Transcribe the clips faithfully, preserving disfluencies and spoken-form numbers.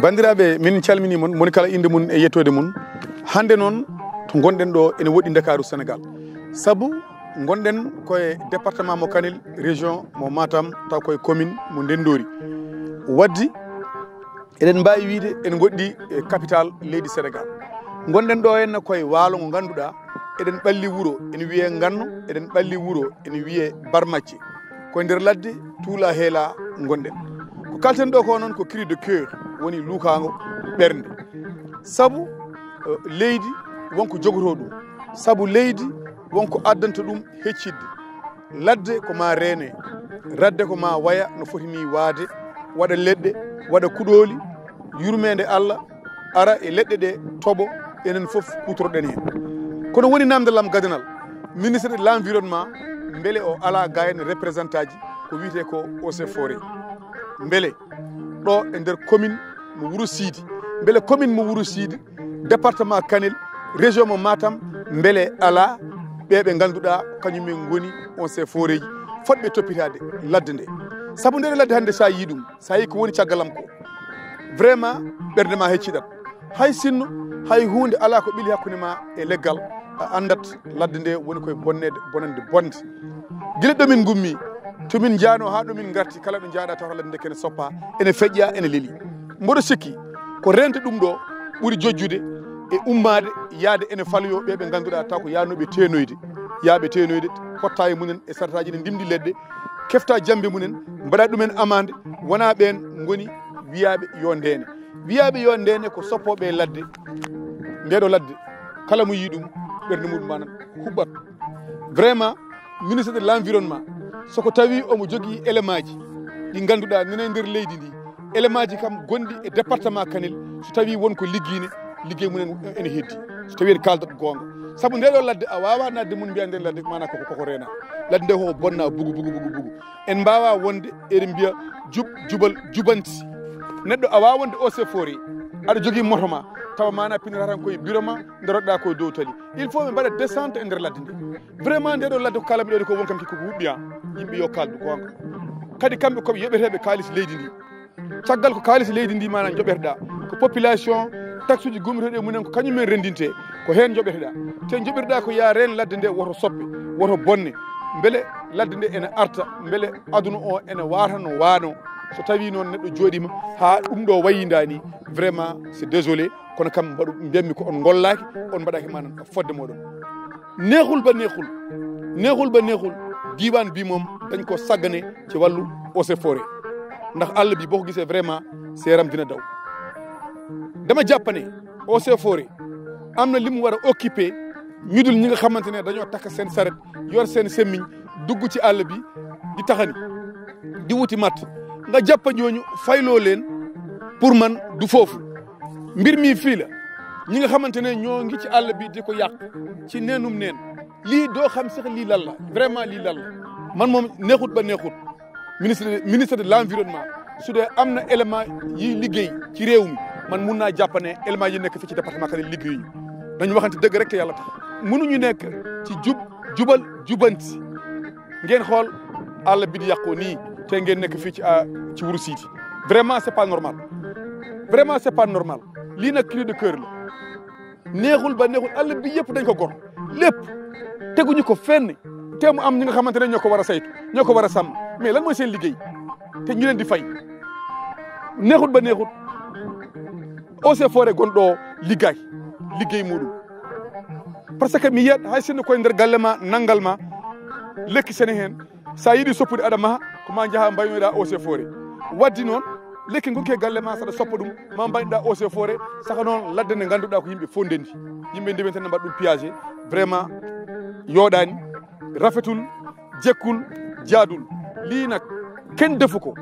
Banndiraaɓe, min calminii mon, moni kala innde mum e yettoode mum. Hannde noon, to ngonɗen ɗo, ene woɗɗi Ndakaaru, Senegaal. Sabu ngonɗen ko e département mo Kanel, région mo Matam, taw ko e commune mo Ndenndoori. Waddi, eɗen mbaawi wiyde ene ngoɗɗi e capital leydi Senegaal. Ngonɗen ɗo henna ko e waalo ngo ngannduɗaa, eɗen ɓalli wuro ene wiyee Nganno, eɗen ɓalli wuro ene wiyee Barmacce. Ko e nder ladde Tuula Heela ngonɗen. Ko kalten ɗo ko noon ko cri de cœur, woni luukaango ɓernde. Sabu, eh, leydi wonko jogotoo ɗum. Sabu leydi wonko addanta ɗum heccidde. Ladde ko ma reene, ladde ko ma waya no foti ni waade, waɗa leɗɗe, waɗa kuɗooli, yurmeende Allah ara e leɗɗe ɗe toɓo, enen fof kuutorɗen heen. Kono woni namdal am gadanal, ministre de l'environnement, mbele o alaa gaayen représentant ji ko wiyetee ko eaux et forêt? Mbele ɗo e nder commune mo Wuro Siidi, mbele commune mo Wuro Siidi, département Kanel, région mo Matam, mbele alaa ɓe ɓe ngannduɗaa kañumen ngoni eaux et forêt ji fotɓe toppitaade ladde nde? Sabu nde ladde hannde, so a yii ɗum, so a yii ko woni caggal am ko, vraiment ɓernde ma hecciɗat. Hay sinno, hay huunde alaa ko ɓili hakkunde ma e leggal, a anndat ladde nde woni koye bonneede, bonande bonde. Gila ɗo min ngummi, to min njaano haa ɗo min ngarti, kala ɗo njaaɗa tawata ladde nde kene soppa, ene feƴƴa, ene leli. Mboɗo sikki ko rente ɗum ɗo ɓuri jojjude e ummaade yaade ene faloyo ɓe ɓe ngannduɗaa taw ko yaanooɓe teenoyde, yaaɓe teenoyde, kotta e mumen e sartaaji ne ndimdi leɗɗe, kefta jambe mumen, mbaɗa ɗumen amande, wona ɓeen ngoni wiyaaɓe yo ndeene. Wiyaaɓe yo ndeene ko soppooɓe ladde, ndeɗo ladde, kala mo yii ɗum, ɓernde muɗum manan huɓɓat. Vraiment, ministre de l'environnement, soko tawi omo jogii élément ji ɗi ngannduɗaa nene e nder leydi ndi, élément ji kam gonɗi e département Kanel, so tawi won ko liggiine, liggey mumen ene heddi, so tawi en kaaldat goonga. Sabu ndeɗo ladde a wawa nadde mum mbiya nden ladde mana koko, koko reena. Ladde nde koko bonna bugu, bugu, bugu, bugu. En mbawa wonde eɗen mbiya jub, jubal, jubanti. Neɗɗo a wawa wonde eaux et forêt, aɗa jogii moto ma, tawa mana pinata tan koye bureau ma, daroɗa koye dow tali. Il faut ɓe mbaɗa descente e nder ladde nde. Vraiment ndeɗo ladde ko kala mbiɗo ko won kam kiko huɓɓiya. Yimɓe yo kaldu goonga. Kadi kamɓe koɓe yoɓeteɓe kaalis leydi ndi. Caggal ko kaalis leydi ndi mana joɓeteɗa, ko population, taxe uji gummitooɗi e mumen ko kañum men rendinte, ko heen joɓeteɗa. Te joɓirɗa ko ya reen ladde nde woto soppe, woto bonne, mbele ladde nde ene arta, mbele aduna o ene wata no wano. So tawi noon neɗɗo jooɗima ha ɗum ɗo wayinda ni, vraiment c'est désolé, kono kam mbaɗu mbiyammi ko on ngollaki, on mbaɗaki manan fodde moɗon. Neexul ba neexul, neexul ba neexul, diiwaan bi moom dañ ko sàggane ci wàllu eaux et forêt. Ndax àll bi boo ko gisee vraiment sa yaram dina daw. Dama jàpp ne eaux et forêt am na li mu war a occuper ñu dul ñi nga xamante ne dañoo takk seen saret, yor seen semmiñ, dugg ci àll bi di taxani, di wuti matt. Nga jàpp ñooñu fayloo leen, pour man du foofu. Mbir mi fii la, ñi nga xamante ne ñoo ngi ci àll bi di ko yàq ci neenum neen, lii doo xam sax lii lan la, vraiment lii lan la. Man moom neexut ba neexut, ministre, ministre de l'environnement, su dee am na élément yiy liggéey ci réew mi, man mun naa jàpp ne élément yi nekk fii ci département Kanel liggéeyuñu. Nañu waxante dëgg rek te yàlla tax. Mënuñu nekk ci jub, jubal, jubanti, ngeen xool àll bi di yàqoo nii, te ngeen nekk fii ci, ah, ci Wuro Siidi. Vraiment c'est pas normal, vraiment c'est pas normal. Lii nag cri de cœur la. Neexul ba neexul, àll bi yëpp dañ ko gor, lépp, teguñu ko fenn, te mu am ñi nga xamante ne ñoo ko war a saytu, ñoo ko war a sàmm. Mais lan mooy seen liggéey te ñu leen di fay? Neexut ba neexut, eaux et forêt gonɗo liggéey, liggéey muɗum. Parce que mi yiyat hay sinno koye nder galle ma, nanngal ma, lekki sene heen, sa yiɗi soppude aɗa maha, ko ma njaha mbaynoɗa eaux et forêt. Waddi noon, lekki gonki e galle ma, saɗa soppa ɗum, ma mbaynoɗa eaux et forêt, saka noon ladde nde ngannduɗa ko yimɓe fof ndendi. Yimɓe ndewi tan ne mbaɗa ɗum piégé, vraiment yooɗani, rafetul, jekkul, jaadul. Lii nag, kenn defu ko,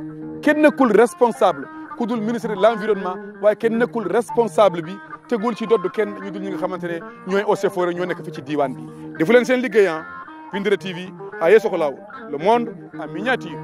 kenn nekkul responsable, ku dul ministre de l'environnement, waaye kenn nekkul responsable bi, tegul ci dodd kenn ñu dul ñi nga xamante ne ñooy eaux et forêt, ñoo nekk fi ci diiwaan bi. Defu leen seen liggéey, ah. Pindira T V, à yeeso ko laawol. Le monde en miniature.